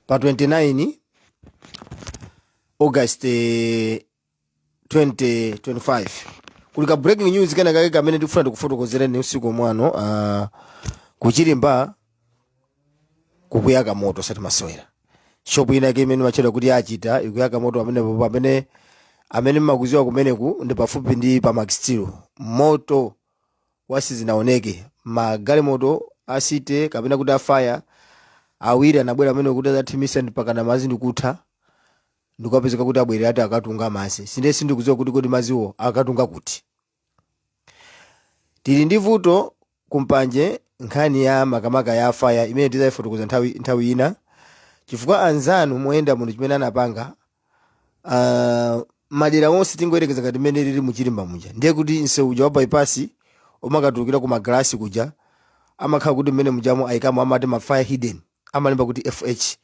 Pa 29 August 2025 kuli ka breaking news kena kake kamene tikufuna tikufotokozereni usiku mwano. Kuchilimba kukuyaka moto osati masewera. Shopu ina yake imene imatchedwa kuti Achita ikuyaka moto pamenepo. Pamene amene mmakuziwa kumeneku ndi pafupi ndi pa Max Steel. Moto wasizinaoneke. Magalimoto a city kapena kuti a fire awiri anabwera amene kuti adzathimisa mpakana madzi ndikutha, ndikupezeka kuti abwerera ati akatunga madzi. Sinde sindikudziwa kuti kodi madziwo akatunga kuti. Tili ndi vuto kumpanje, nkhani ya makamaka ya fire imene tidzayifotokoza nthawi ina, chifukwa anzanu moyenda muno chimene anapanga, madera onse, tingoyerekeza ngati mmene lili muchilimba muja, ndiye kuti msewu uja wa bypass umakatulukira ku magalasi kuja, amakhala kuti mmene mujamo ayikamo amati ma fire hydrant, amalemba kuti FH.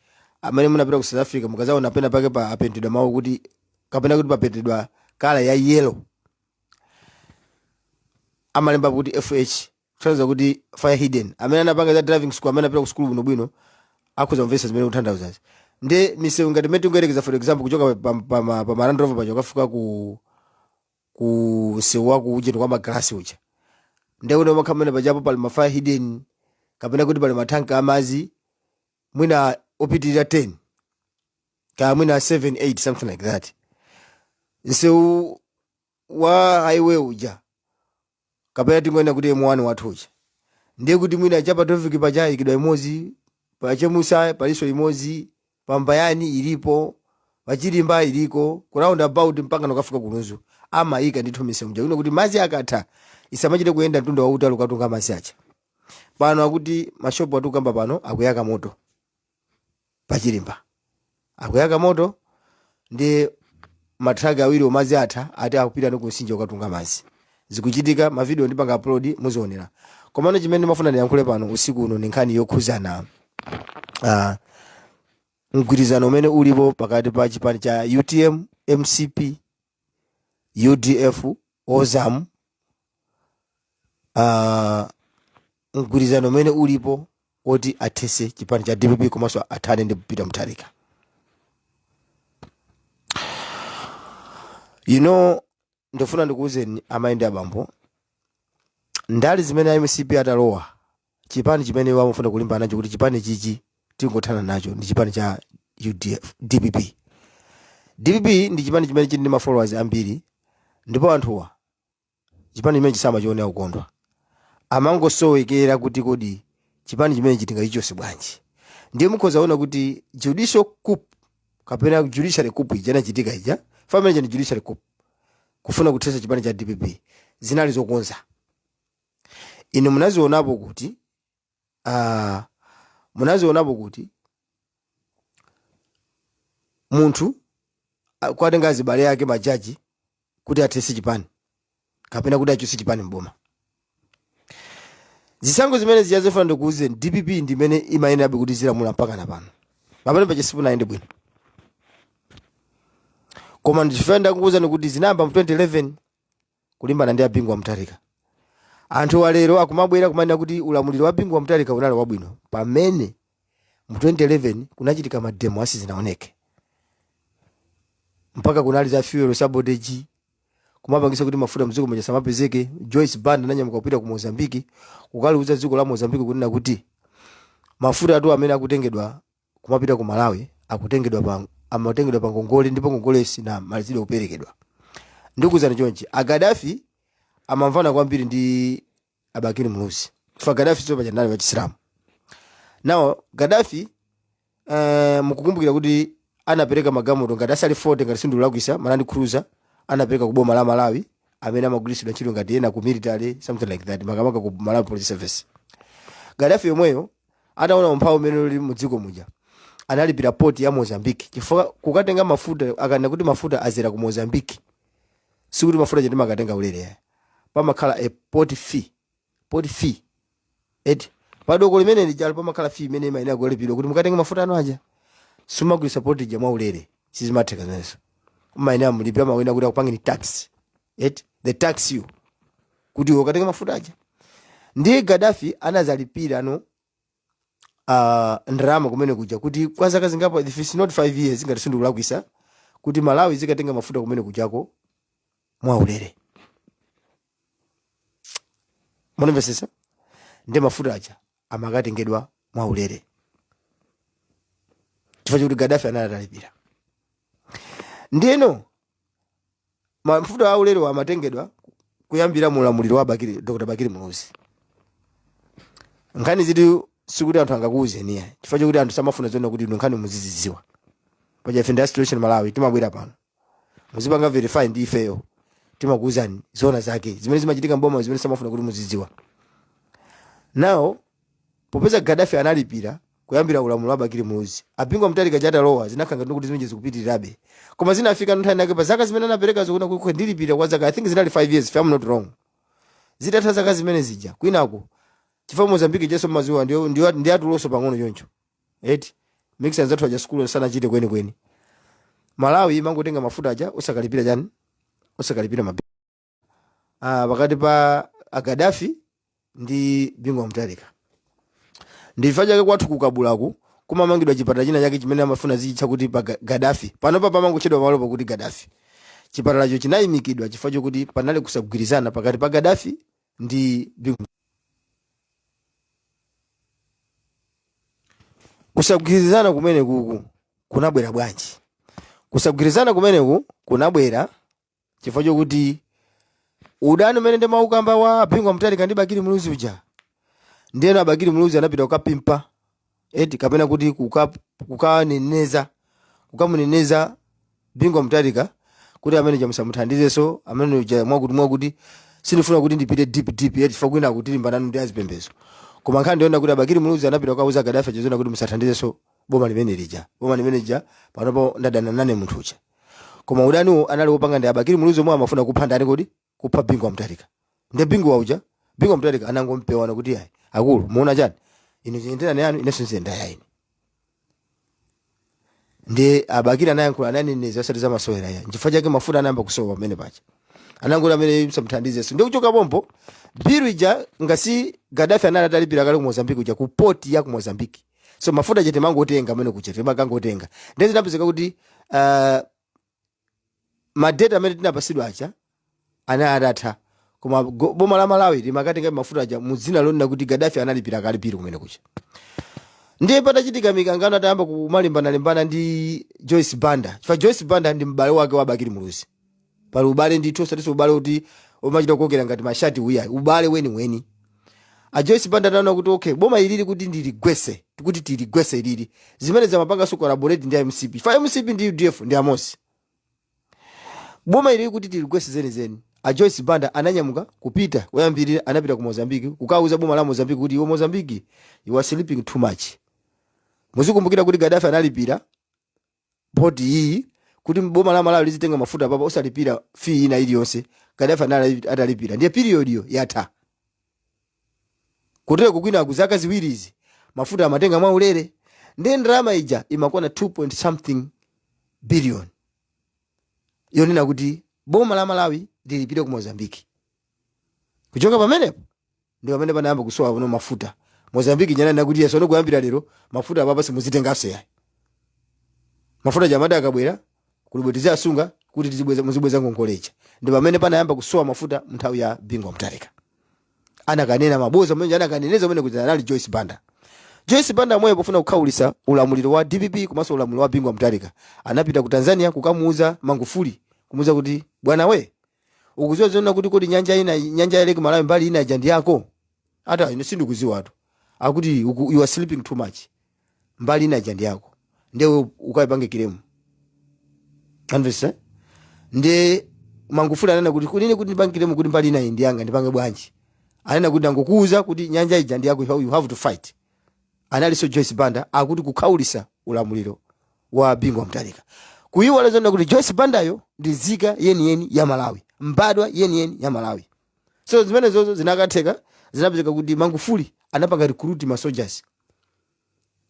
Amene munapita ku South Africa mukazaona pena pake pa apentedwa mawu kuti kapena kuti papentedwa colour ya yellow, amalemba kuti FH, kutanthauza kuti fire hydrant. Amene anapanga za driving school, amene anapita ku school bwinobwino, akhoza kumvetsa zimene kutanthauzazi. Ndi misewu ngati mmene tingoyerekeza, for example, kuchoka pa Land Rover paja ukafika ku msewu wa ku ujeni kwa magalasi uja, ndiye kuti umakhala mmene pajapo pali ma fire hydrant kapena kuti pali matanka amazi mwina opitirira 10 kaya mwina 7, 8, something like that. Msewu wa highway uja kapena tingoena kuti M1 wathu uja, ndiye kuti mwina chapa traffic paja ikidwa imodzi, pachemusa palinso imodzi, pambayani ilipo, pachilimba iliko, ku roundabout mpaka nokafika ku Lunzu. Amayika ndithu misewu mja kuno kuti madzi akatha isamachite kuyenda mtunda wautali ukatunga madzi aja. Pano akuti mashopu atukamba pano akuyaka moto pachilimba, akuyaka moto ndi matraki awiri omadzi atha, ati akupita ndi kumtsinje kukatunga madzi. Zikuchitika, mavideo ndipanga upload, muzionera. Komano chimene ndimafuna ndiyankhule pano usiku uno ndi nkhani yokhuzana mgwirizano umene ulipo pakati pa chipani cha UTM, MCP, UDF, OZAM, mgwirizano umene ulipo woti athese chipani cha DPP komanso athane ndi Peter Mutharika. Ndifuna ndikuwuzeni amayi ndi abambo, ndali zimene MCP atalowa, chipani chimene iwo amafuna kulimbana nacho kuti chipani chichi tingothana nacho ndi chipani cha UDF, DPP. DPP ndi chipani chimene chili ndi ma followers ambiri, ndipo anthuwa chipani chimene chisamachionera kukondwa, amangosowekera kuti kodi chipani chimene chitingachichose bwanji. Ndiye mukhoza kuona kuti judicial coup kapena judiciary coup ija inachitika ija, family ndi judiciary coup, kufuna kuthesa chipani cha DPP, zinali zokonza. Inu munazionapo kuti munthu kwatenga azibale ake majaji kuti athese chipani kapena kuti achose chipani mboma. Zisankho zimene zija, zofuna ndikuwuzeni, DPP ndi imene imayenerabe kuti zilamula mpaka na pano. Pamene paja sipunayende bwino, koma ndifuna ndakuwuzani kuti zinayamba mu 2011 kulimbana ndi a Bingu wa Mutharika. Anthu walero akumabwera kumanena kuti ulamuliro wa Bingu wa Mutharika unali wabwino, pamene mu 2011 kunachitika mademo asizinaoneke, mpaka kunali za fuel sabotage, kumapangisa kuti mafuta mdziko muja samapezeke. Joyce Banda ananyamuka kupita ku Mozambique kukaliuza dziko la Mozambique kunena kuti mafuta atu amene akutengedwa kumapita ku Malawi amatengedwa pa ngongole, ndipo ngongole sinamalizidwe kuperekedwa. Ndikuwuzani chonchi, a Gaddafi amamvana kwambiri ndi a Bakili Muluzi chifukwa Gaddafi so paja ndali wachisilamu. Now Gaddafi, mukukumbukira kuti anapereka magalimoto ngati asali 40, ngati sindikulakwisa, ma Land Cruiser anapereka ku boma la Malawi amene amagwiritsidwa ntchito ngati ena ku military, something like that, makamaka ku Malawi Police Service. Gaddafi yomweyo ataona umphawi umene uli mu dziko muja, analipira port ya Mozambique chifukwa kukatenga mafuta, akanena kuti mafuta azera ku Mozambique, sikuti mafuta chati makatenga ulere ya, pamakhala a port fee, port fee eti padoko limene lijalo pamakhala fee imene imayenera kulipidwa kuti mukatenge mafuta anu aja. Sumagulisa port ija mwaulere, sizimatheka zimenezo. Umayenera mulipira, mawina kuti akupangeni tax eti, they tax you kuti iwe ukatenge mafuta aja. Ndiye Gaddafi anazalipira no ndalama kumene kuja kuti kwa zaka zingapo, if it's not 5 years ngati sindikulakwisa, kuti Malawi zikatenga mafuta kumene kujako mwaulere. Munamvesesa? Ndi mafuta aja amakatengedwa mwaulere chifukwa chakuti Gaddafi anali atalipira. Ndiyeno mafuta aulere amatengedwa kuyambira mulamuliro wa Bakili, Dr. Bakili Muluzi. Nkhani ziti sikuti anthu angakuwuzeni ya, chifukwa chakuti anthu samafuna zoona kuti inu nkhani muzizidziwa. Paja ife ndi Situation Malawi, timabwera pano muzipanga verify ndi ifeyo, timakuwuzani zoona zake zimene zimachitika mboma, zimene samafuna kuti muzidziwa. Now popeza Gaddafi analipira kuyambira ulamuliro wa Bakili Muluzi, a Bingu Mutharika atalowa, zinakhala ngati kuti zimene zikupitirirabe, koma zinafika nthawi yake pa zaka zimene anapereka zokuti kuti ndilipira kwa zaka, I think zinali 5 years if I'm not wrong. Zitatha zaka zimene zija, kwinako chifukwa Mozambique cheso maziwa ndiyo ndiyo ndi atuloso pang'ono choncho eti mix anzathu aja sukulu sanachite kwenikweni. Malawi imangotenga mafuta aja usakalipira chani, usakalipira mabi pakati pa a Gaddafi ndi Bingu Mutharika. Ndifa chake kwathu kukabulaku kumamangidwa chipatala china chake chimene amafuna zichitcha kuti pa Gaddafi. Panopa pamangotchedwa pamalopo kuti Gaddafi. Chipatalacho chinayimikidwa chifukwa chokuti panali kusagwirizana pakati pa Gaddafi ndi Bingu. Kusagwirizana kumene kuku kunabwera bwanji? Kusagwirizana kumeneku kunabwera chifukwa chokuti udani umene ndimaukamba wa Bingu Mutharika ndi Bakili Muluzi uja, ndiyeno Abakili Muluzi anapita kukapimpa eti, kapena kuti kukaneneza, kukamuneneza Bingu Mutharika kuti amene uja musamuthandizenso, amene uja mwakuti mwakuti. Sindifuna kuti ndipite deep deep eti, chifukwa kwina kutilimbana ndi azipembezo, koma nkhani ndiona kuti Abakili Muluzi anapita kukauza Gaddafi chizona kuti musathandizenso boma limene lija, boma limene lija panopo ndadana nane munthu uja. Koma udaniwo anali wopanga ndi Abakili Muluzi omwe amafuna kupha ndani kodi? Kupha Bingu wa Mutharika. Ndi Bingu wauja, Bingu wa Mutharika anangompewana kuti ayi akulu, muona chani, inu ziyenderani yanu, inenso nziyenda ya ine. Ndi Abakili anayankhula, ananeneza osati zamasewera ya. Nchifukwa chake mafuta anayamba kusowa pamene paja, anangoti amene msamuthandizenso. Ndi kuchoka pompo bill ija ngasi Gaddafi anali atalipira kale ku Mozambique uja, ku port ya ku Mozambique, so mafuta chete mangotenga amene kuja timakangotenga. Ndi zinapezeka kuti ma date amene tinapasidwa aja anali atatha, koma boma la Malawi limakatenga mafuta aja mu dzina lonena kuti Gaddafi analipira kale bill kumene kuja. Ndiye patachitika mikangano, atayamba kumalimbana-limbana ndi Joyce Banda, chifukwa Joyce Banda ndi m'bale wake wa Bakili Muluzi. Pali ubale ndithu, osatinso ubale kuti umachita kukokera ngati mashati uyayi, ubale weniweni. A Joyce Banda anaona kuti okay, boma ilili kuti ndiligwese, kuti tiligwese ilili, zimene zamapanganso collaborate ndi MCP, fa MCP ndi UDF ndi amosi, boma ilili kuti tiligwese zenizeni. A Joyce Banda ananyamuka kupita, kuyambirira anapita ku Mozambique kukauza boma la Mozambique kuti iwe Mozambique, you are sleeping too much. Muzikumbukira kuti Gaddafi analipira port iyi kuti boma la Malawi lizitenga mafuta papa osalipira fee ina iliyonse. Gaddafi anali atalipira, ndiye period yo yatha. Kutero kwina ku zaka 2 izi mafuta amatenga mwaulere, ndiye ndalama ija imakwana 2 point something billion yonena kuti boma la Malawi lilipire ku Mozambique. Kuchoka pamenepo ndi pamene panayamba kusowa kuno mafuta. Mozambique nyanana kuti yeso kuyambira lero mafuta apapa simuzitenganso yayi. Mafuta jamada akabwera kulibwe tiziasunga kuti tizibweza, muzibweza ngongolecha. Ndi pamene panayamba kusowa mafuta nthawi ya Bingu wa Mutharika. Anakanena maboza amene anakaneneza amene kuti anali Joyce Banda. Joyce Banda mweyo pofuna kukhaulitsa ulamuliro wa DPP komanso ulamuliro wa Bingu wa Mutharika, anapita ku Tanzania kukamuuza Magufuli, kumuuza kuti bwana we, ukuziwa zoona kuti kodi nyanja ina, nyanja ya Lake Malawi mbali ina ija ndi yako? Ata ine sindikuziwa tu. Akuti you are sleeping too much, mbali ina ija ndi yako, ndiye ukaipange claim. Anvese ndiye Magufuli anena kuti kunene kuti ndipange claim kuti mbali ina iyi ndi yanga, ndipange bwanji? Anena kuti angokuuza kuti nyanja ija ndi yako, you have to fight. Analinso Joyce Banda akuti kukhaulisa ulamuliro wa Bingu wa Mutharika, kuyiwala zonena kuti Joyce Bandayo ndi nzika yeniyeni ya Malawi, mbadwa yeniyeni ya Malawi. So zimene zozo zinakatheka, zinapezeka kuti Magufuli anapanga recruit ma soldiers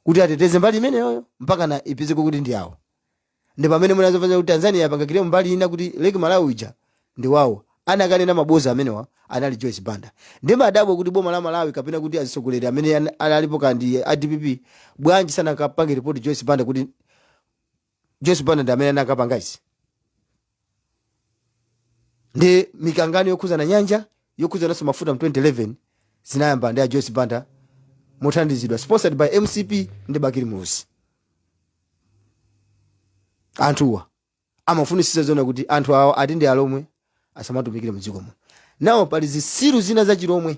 kuti ateteze mbali imeneyoyo mpaka na ipezeke kuti ndi yawo. Ndi pamene munazopeza kuti Tanzania yapanga claim mbali ina kuti Lake Malawi ija ndi wawo. Anakanena maboza amenewa anali Joyce Banda. Ndimadabwa kuti boma la Malawi kapena kuti atsogoleri amene analipo kandi a DPP, bwanji sanakapange report Joyce Banda kuti Joyce Banda ndi amene anakapanga izi? Ndi mikangano yokhuzana nyanja, yokhuzananso mafuta mu 2011 zinayamba ndi a Joyce Banda mothandizidwa, sponsored by MCP ndi Bakili Muluzi. Anthuwa amafunisisa zona kuti anthu awa ati ndi Alomwe asamatumikire mdziko muno. Nawo pali zisilu zina za Chilomwe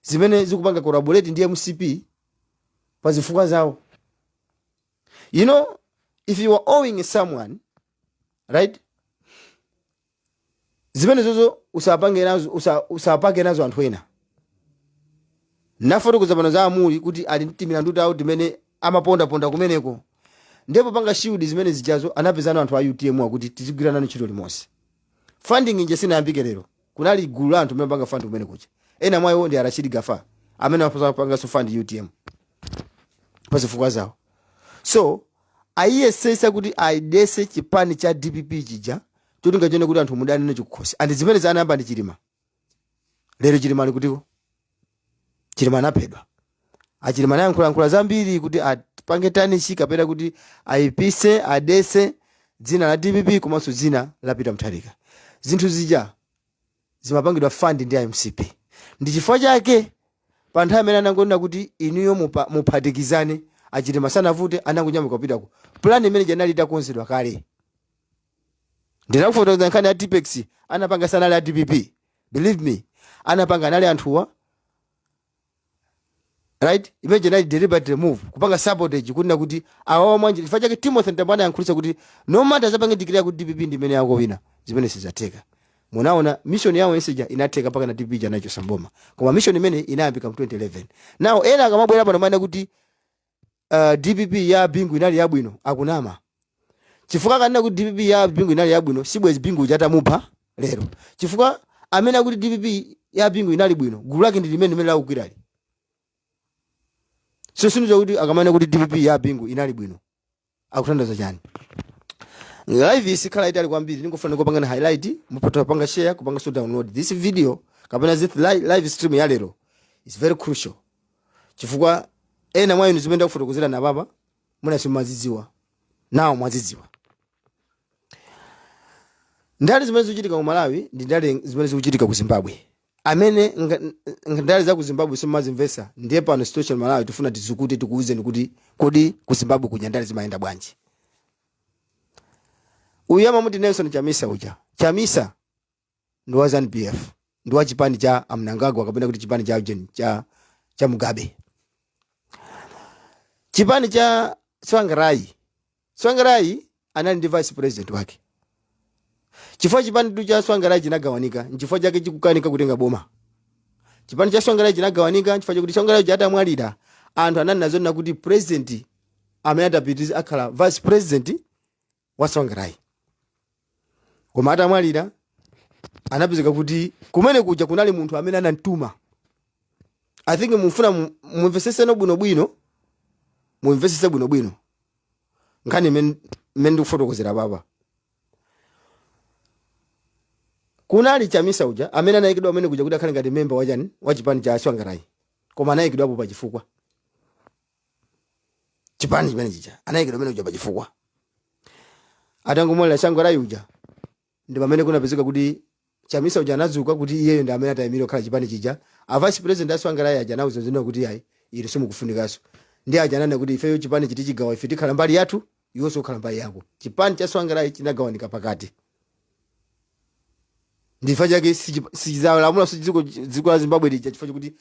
zimene zikupanga collaborate ndi MCP pa zifukwa zawo. If you are owing someone, right, zimene zozo usapange nazo, usapange nazo anthu ena. Nafotokoza pano za amuli kuti ali ndi timilandu tawo timene amapondaponda kumeneko, ndipo panga shield zimene zijazo anapezano anthu a UTM akuti tizigwira nanu ntchito limodzi. Funding nje sinayambike lero. Kunali gulu la anthu amene amapanga fund kumene kuja. Ena mwa iwo ndi a Rashid Gafa amene amapanganso fund UTM pa zifukwa zawo. So ayiyesesa kuti ayidese chipani cha DPP chija choti ngachone kuti anthu mudane nacho kukhosi. And zimene zanayamba ndi Chilima. Lero Chilima ali kutiko? Chilima anaphedwa. Achilima anayankhulayankhula zambiri kuti apange tarnish kapena kuti ayipise, adese dzina la DPP komanso dzina la Peter Mutharika. Zinthu zija zimapangidwa fund ndi MCP. Ndi chifukwa chake pa nthawi imene anangonena kuti inuyo muphatikizane, Achilima sanavute, anangonyamuka kupitako. Plan imene inali itakonzedwa kale. Ndinakufotokoza nkhani ya Tipex, anapanga sanali a DPP. Believe me, anapanga anali anthuwa, right? Imene inali deliberate move kupanga sabotage kunena kuti awawa mwanje. Chifukwa chake Timothy Mtambo anayankhulitsa kuti no matter zapange declare kuti DPP ndi imene yakowina, zimene sizatheka. Munaona mission yawo yonse inatheka mpaka na DPP janacho samboma, koma mission imene inayambika mu 2011. Now ena akamabwera pano manena kuti DPP ya Bingu inali yabwino, akunama, chifukwa akanena kuti DPP ya Bingu inali yabwino, sibwezi Bingu uja atamupha lero, chifukwa amene akuti DPP ya Bingu inali bwino, gulu lake ndi limene limene lakukwirali. So sindizo kuti akamanena kuti DPP ya Bingu inali bwino akutanthauza chani. Live isikhala itali kwambiri, ndingofuna kupanga highlight, mupota kupanga share, kupanga so download this video kapena this live stream ya lero is very crucial, chifukwa ena mwa inu zimene ndakufotokozera na baba muna simumazidziwa, nawo mwazidziwa. Ndale zimene zikuchitika ku Malawi ndi ndale zimene zikuchitika ku Zimbabwe. Amene ndale za ku Zimbabwe simumazimvesa, ndiye pano situation Malawi tifuna tizikute, tikuwuzeni kuti kodi ku Zimbabwe kuja ndale zimayenda bwanji. Uyu amamuti Nelson Chamisa uja, Chamisa ndi wa ZANU PF, ndi wa chipani cha Amnangagwa kapena kuti chipani cha Eugene cha Mugabe, chipani cha Tsvangirai. Tsvangirai anali ndi vice president wake. Chifukwa chipani tu cha Tsvangirai chinagawanika, nchifukwa chake chikukanika kutenga boma. Chipani cha Tsvangirai chinagawanika chifukwa chakuti Tsvangirai atamwalira, anthu anali nazonena kuti president amene atapitiriza akhala vice president wa Tsvangirai. Koma atamwalira anapezeka kuti kumene kuja kunali munthu amene anamtuma. I think mufuna mumveseseno bwinobwino, mumvesese bwinobwino nkhani imene ndikufotokozera papa. Kunali Chamisa uja amene anayikidwa amene kuja kuti akhale ngati member wachani wa chipani cha Tsvangirai, koma anayikidwapo pachifukwa chipani chimene chija anayikidwa amene kuja pachifukwa. Atangomwalira Tsvangirai uja, ndi pamene kunapezeka kuti Chamisa uja anadzuka kuti iyeyo ndi amene atayimira kukhala chipani chija. A vice president a Tsvangirai aja anawuza zina kuti ayi, ili simukufunikanso. Ndi aja ananena kuti ifeyo chipani chitichigawa, ife tikhala mbali yathu, iwonso ukhala mbali yako. Chipani cha Tsvangirai chinagawanika pakati. Ndifa chake sichizalamula dziko la Zimbabwe lija, chifukwa chakuti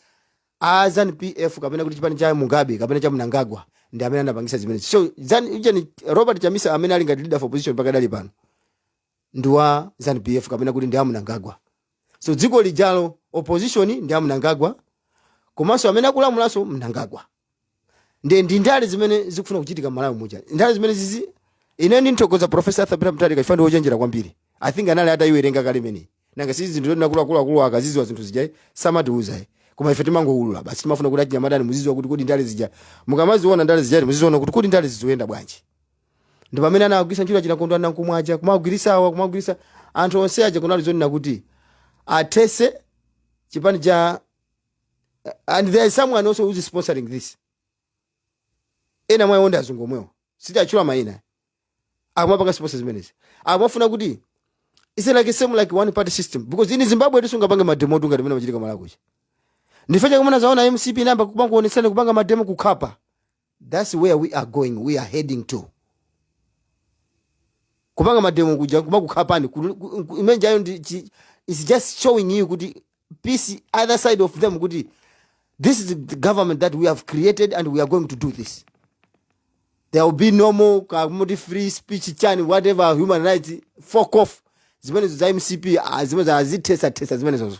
a ZANU PF kapena kuti chipani cha Mugabe kapena cha Mnangagwa ndi amene anapangisa zimenezi. So ujeni Robert Chamisa amene ali ngati leader of opposition pakadali pano ndi wa ZANU PF kapena kuti ndi a Mnangagwa. So dziko lijalo opposition ndi a Mnangagwa, komanso amene akulamulanso Mnangagwa. Ndi ndale zimene zikufuna kuchitika m'Malawi muja, ndale zimene zizi. Ine ndinthokoza Professor Arthur Peter Mutharika chifukwa ndi wochenjera kwambiri. I think anali atayiwerenga kale imeneyi. Nanga si zinthu zoti akuluakulu akaziziwa zinthu zija samatiuza, koma ife timangoulula basi. Timafuna kuti achinyamata muziziwa kuti kodi ndale zija mukamaziona, ndale zija muziziona kuti kodi ndale ziziyenda bwanji. Ndi pamene anagwirisa ntchito achina Kondwani Nankhumwa aja, kumagwirisa awa, kumagwirisa anthu onse aja. Kunali zonena kuti Athese chipani cha, and there is someone also who is sponsoring this. Ena mwa iwo ndi azungu omwewo, sitiatchula mayina, akumapanga sponsor zimenezi, akumafuna kuti it's like same like one party system, because in Zimbabwe tisungapange mademo tu ngati mene machitika Malawi kuja. Ndife chakumana zaona MCP namba kupanga kuonetsana kupanga mademo kukhapa. That's where we are going, we are heading to. Kupanga mademo kuja kuma kukhapani imene jayo ndi it's just showing you kuti peace other side of them, kuti this is the government that we have created and we are going to do this. There will be no more kamuti free speech, chani, whatever, human rights, fuck off. Zimenezo za MCP, ah, zimenezo azithesa thesa zimenezozo.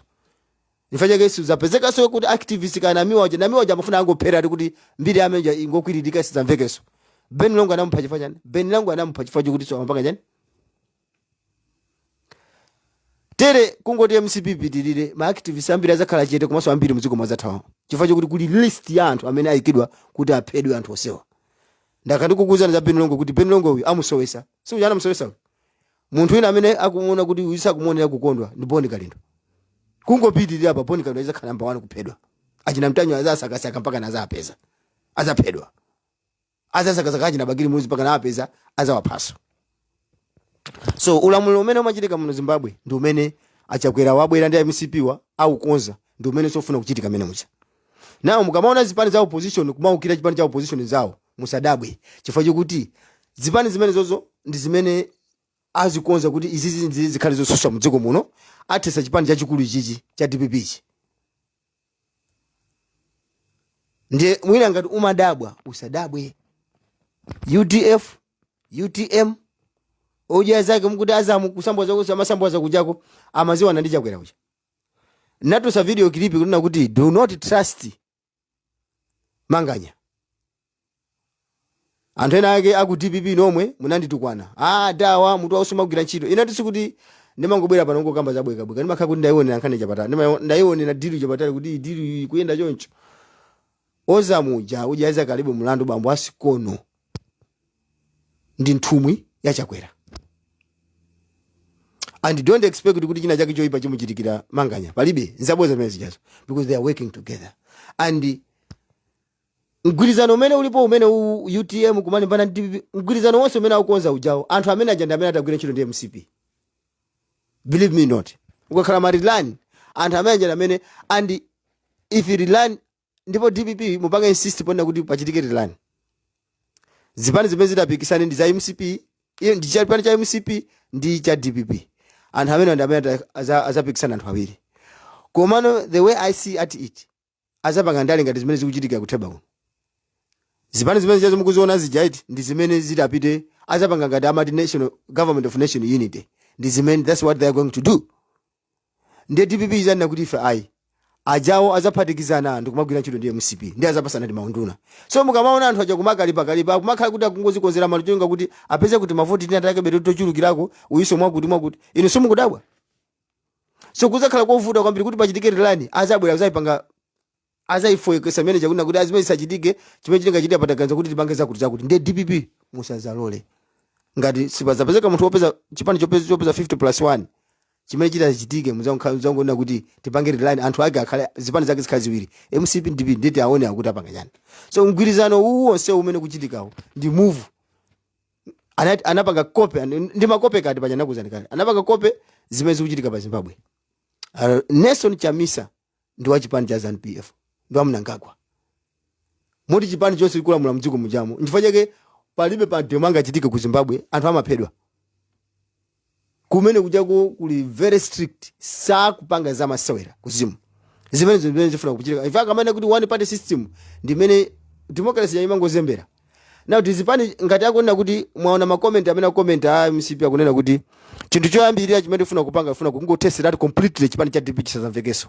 Chifukwa chake sizapezekaso kuti activist kana Namiwa uja, Namiwa uja amafuna angophera ati kuti mbiri amenja ingokwiririka, sizamvekeso. Ben Longwe anamupha chifukwa chani? Ben Longwe anamupha chifukwa chokuti so amapanga chani? Tere kungoti MCP ipitirire, ma activist ambiri azakhala chete, komanso ambiri mdziko mwazathawa chifukwa chokuti kuli list ya anthu amene ayikidwa kuti aphedwe. Anthu onsewa ndakandikukuuzani za Ben Longwe kuti Ben Longwe uyu amusowesa, si uja anamusowesa uyu. Munthu wina amene akumuona kuti uyu sakumuonera kukondwa ndi Boni Kalindo. Kungopitirira apa, Boni Kalindo azakhala namba 1 kuphedwa. Achina Mtanyo azasakasaka mpaka nazapeza, azaphedwa. Azasakasaka achina Bakili Muluzi mpaka napeza, azawaphaso. So ulamuliro umene umachitika muno Zimbabwe ndi umene achakwera wabwera ndi MCP wa aukonza, ndi umene sofuna kuchitika mene mucha. Nawo mukamaona zipani za opposition kumaukira chipani cha opposition zawo, musadabwe, chifukwa chokuti zipani zimene zozo ndi zimene azikonza kuti izizi ndi zikhale zosusa mdziko muno. Athesa chipani chachikulu ichichi cha DPP ichi. Ndiye mwina ngati umadabwa, usadabwe. UDF, UTM, odya zake mukuti azamu kusambwaza kusa amasambwaza kujako amaziwana ndi Chakwera kuja. Natusa video clip kunena kuti do not trust Manganya. Anthu ena ake aku DPP nomwe munanditukwana, ah, dawa mutu wausuma kugwira ntchito. Ine tisikuti ndimangobwera pano ngokamba zabwekabweka, ndimakhala kuti ndayionera nkhani chapatali, ndayionera deal chapatali kuti deal iyi kuyenda choncho. Ozamuja uja Isaac alibe mulandu, bambo asikono ndi nthumwi ya Chakwera, and don't expect kuti china chake choyipa chimuchitikira Manganya. Palibe, nzabodza zimene zijazo, because they are working together. And mgwirizano umene ulipo umene UTM kumalimbana ndi DPP, mgwirizano wonse umene akukonza ujawo, anthu amene aja ndi amene atagwira ntchito ndi MCP. Believe me not, ukakhala ma rerun, anthu amene aja ndi amene. And if rerun, ndipo DPP mupange insist ponena kuti pachitike rerun, zipani zimene zidapikisane ndi za MCP, iyo ndi chipani cha MCP ndi cha DPP, anthu amene ndi amene azapikisana anthu awiri. Komano the way I see at it, azapanga ndale ngati zimene zikuchitika kutheba kuno. Zipani zimene zijazo mukuziona zija iti ndi zimene zidapite, azapanga ngati amati national government of nation unity, ndi zimene, that's what they are going to do. Ndiye DPP izanena kuti ife ayi, ajawo azaphatikizana ndi kumagwira ntchito ndi MCP, ndi azapasana ndi maunduna. So mukamaona anthu aja kumakalipakalipa, kumakhala kuti akungozikonzera malo cholinga kuti apeze kuti mavoti tina take beto tochulukirako, uyiso mwakuti mwakuti. Inu simukudabwa? So kuzakhala kovuta kwambiri kuti pachitike rerun. Azabwera azayipanga, azayifoyekesa mene chakunena kuti azimene zisachitike, chimene chingachitike pataganiza kuti tipange zakuti zakuti. Ndiye DPP musazalole ngati sipazapezeka munthu wopeza chipani chopeza 50 plus 1, chimene chitachitike muzangoona kuti tipange rerun, anthu ake akhale zipani zake zikhale ziwiri, MCP ndi DPP, nditi aone akuti apanga chani. So mgwirizano uwu wonse umene kuchitikawo ndi move anapanga copy, ndi makope kati paja nakuzani kale, anapanga copy zimene zikuchitika pa Zimbabwe. Nelson Chamisa ndi wa chipani cha ZANU PF, ndi wa Mnangagwa, moti chipani chonse chikulamula mdziko mujamo. Nchifukwa chake palibe pa demo angachitike ku Zimbabwe, anthu amaphedwa kumene kujako, kuli very strict, sakupanga zamasewera kuzimu. Zimene zimene zifuna kuchitika ife akamene kuti one party system, ndimene democracy imangozembera. Now tizipani ngati akunena kuti mwaona ma comment amene akomenta a MCP akunena kuti chinthu choyambirira chimene tifuna kupanga, tifuna kungotheseratu completely chipani cha DPP chisazamvekeso.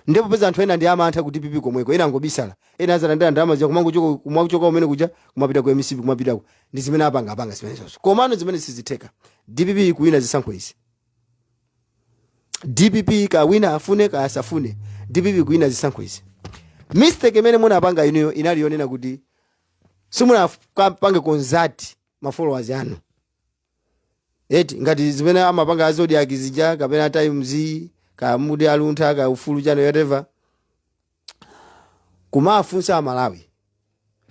Ndipo peza anthu ena ndi amantha ku DPP komweko, ena angobisala, ena azalandira ndalama zija kumangochoka kumene kuja kumapita ku MCP, kumapitako. Ndi zimene apanga zimenezozo. Komano zimene sizitheka, DPP ikuwina zisankho izi. DPP kawina, afune kaya asafune, DPP ikuwina zisankho izi. Mistake imene munapanga inuyo inali yonena kuti simunapange consult ma followers anu eti, ngati zimene amapanga a Zodiak zija kapena Times Kaya muti aluntha, kaya ufulu, chani, whatever, kumafunsa Amalawi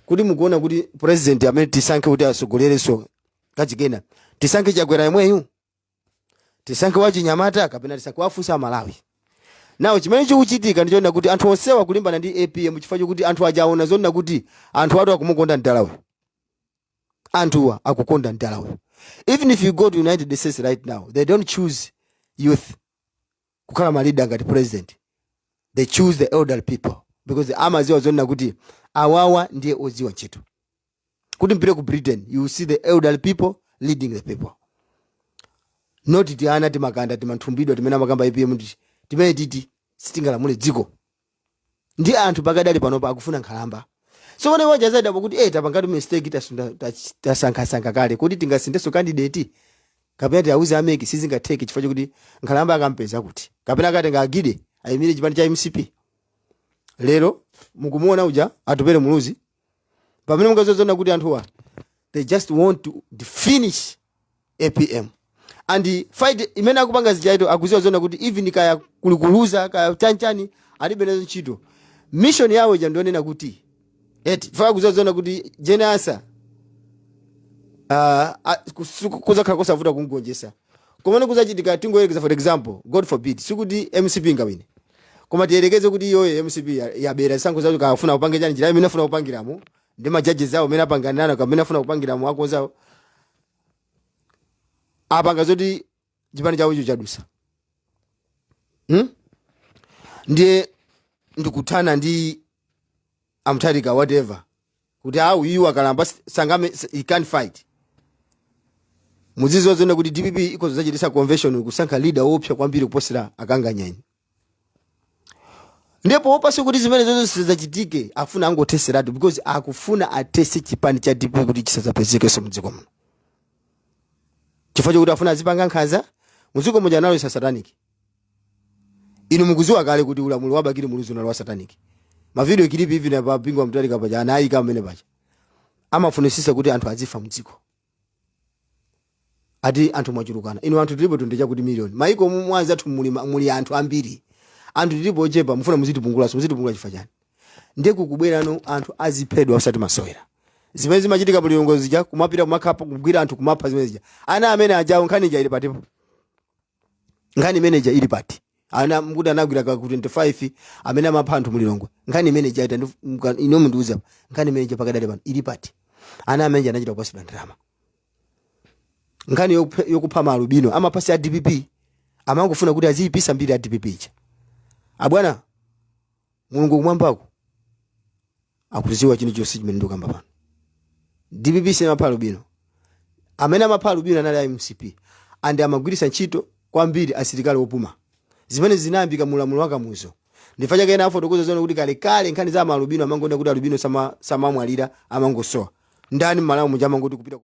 kuti mukuona kuti president amene tisankhe kuti asogolerenso kachikena, tisankhe Chakwera yemweyu, tisankhe wachinyamata, kapena tisankhe? Wafunsa Amalawi. Nawo chimene chikuchitika ndichoona kuti anthu onsewa kulimbana ndi APM chifukwa chokuti anthu ajaona zonena kuti anthu atu akumukonda mdalawe, anthuwa akukonda mdalawe. Even if you go to United States right now, they don't choose youth kukhala ma leader ngati president. They choose the elderly people because amaziwa zonena kuti awawa ndiye oziwa ntchito. Kuti mpite ku Britain, you will see the elderly people leading the people, not tiana timakanda timanthumbidwa timene amakamba APM ndi timene titi sitingalamule dziko. Ndi anthu pakadali panopa akufuna nkhalamba. So pano waja zadapo kuti tapangatu mistake, tasunda, tasankhasankha kale kuti tingasindenso candidate kapena tiauze a MEC, sizingatheke chifukwa chokuti nkhalamba akampeza kuti kapena akatenga agide ayimire chipani cha MCP. Lero mukumuona uja Atupere Muluzi, pamene mungazozona kuti anthuwa, they just want to finish APM and fight imene akupanga zichaito. Akuziwa zona kuti even kaya kulikuluza, kaya chanchani, alibe nazo ntchito. Mission yawo ija ndionena kuti eti fa akuziwa zona kuti Jane Ansah kuzakhala kosavuta kungonjesa. Komano kuzachitika, tingoyerekeza, for example, God forbid, sikuti MCP ingawine, koma tiyerekeze kuti iyoyo MCP yabera zisankho zacho, kafuna kupanga chani, njira imene afuna kupangiramo ndi majaji zawo amene apanganana, kamene afuna kupangiramo akonzawo, apanga zoti chipani chawo icho chadusa, Ndiye ndikuthana ndi amtharika, whatever, kuti awu iwo akalamba sangame, he can't fight. Muziziwa zona kuti DPP ikozo zachitisa convention kusankha leader wopsa kwambiri kuposera akanganyani. Ndipo wopasi kuti zimene zonse zisadzachitike, afuna angotheseratu because akufuna atese chipani cha DPP kuti chisadzapezekenso mdziko muno, chifukwa chokuti afuna azipanga nkhanza mdziko muja. Analo satanic. Inu mukuziwa kale kuti ulamuliro wa Bakili Muluzi unali wa satanic. Ma video clip hivi na pa Bingu Mutharika paja anayika amene paja amafunisisa kuti anthu azifa mdziko, ati anthu mwachulukana. Inu, anthu tilipo 20 chakuti miliyoni. Maiko mwanza athu muli anthu ambiri, anthu tilipo ochepa. Mufuna muzitipungulaso, muzitipungula chifukwa chani? Ndiye kukubwerano anthu aziphedwa, osati masewera. Zimene zimachitika mulilongo zija, kumapita kumakhapa, kugwira anthu, kumapha, zimene zija, ana amene ajawo, nkhani ija ili patipo? Nkhani imene ija ili pati? Ana mkuti anagwira ka ku 25 amene amapha anthu mulilongwe. Nkhani imene ija ita ino mundiuza, nkhani imene ija pakadali pano ili pati? Ana amene ija anachita kupasidwa ndalama. Nkhani yokupha maalubino amapasi a DPP, amangofuna kuti aziyipisa mbiri a DPP ija. Abwana, Mulungu kumwambako akuziwa chilichonse chimene ndikukamba pano. DPP simapha alubino. Amene amapha alubino anali a MCP and amagwiritsa ntchito kwambiri asilikali opuma. Zimene zinayambika mulamulo wa Kamuzo. Ndifa chake ena afotokoza zona kuti kalekale nkhani za maalubino amangoona kuti alubino samamwalira, amangosowa. Ndani mmalawi muja amangoti kupita